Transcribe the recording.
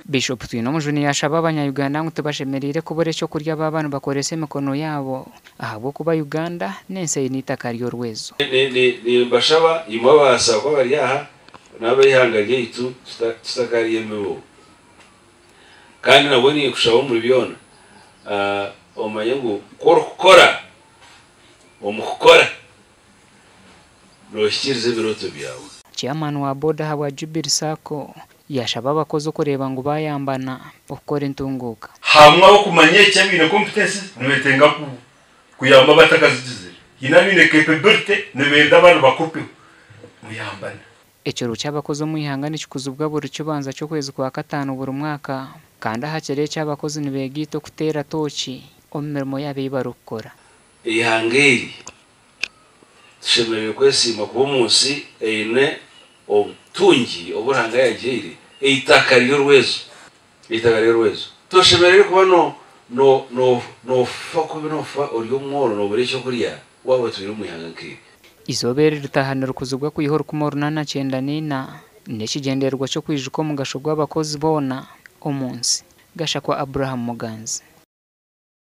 Bishop Twinomujuni yashaba abanya-Uganda ngu tibashemereire kubura ekyokurya baaba nibakoresa emikono yaabo ahabw'okuba Uganda n'ensi eine eitaka ry'orwezo. Nimbashaba imwe abaasakwa abari aha n'ab'eihanga ryaitu tutakarya emibo. Kandi nabwo ninkushaba omuri byona omanye ngu ku orikukora omu kukora noohikiiriza ebirooto byawe. Chairman wa boda ahabwa Jubilee Sacco yashaba abakozi okureeba ngu bayambana okukora entunguuka. Hamwe abakumanya eki abaine competencies nibetenga kuyamba abatakazigizire. Haine abaine capability nibenda abandi bakopeho. Muyambane. Ekiro ky'abakozi omu ihanga nikikuzibwa buri kibanza ky'okwezi kwa kataano buri mwaka kandi aha kiro eki abakozi nibeegaita okuteera tooki omu mirimo yaabo ei barikukora. Eihanga eri tushemereire kwesiima kuba omu nsi eine obutungi obu Ruhanga yagihaire, eitaka ry'orwezo, eitaka ry'orwezo. Toshemereire kuba no no no noofa kubi noofa ori omworo noobura ekyokurya waaba otwire omu ihanga nk'eri. Eizooba eri ritaaha nirikuzibwa kwiha 1894 n'ekigyendererwa ky'okwijuka omugasho gw'abakozi boona omu nsi. Gashakwa Abraham Muganzi.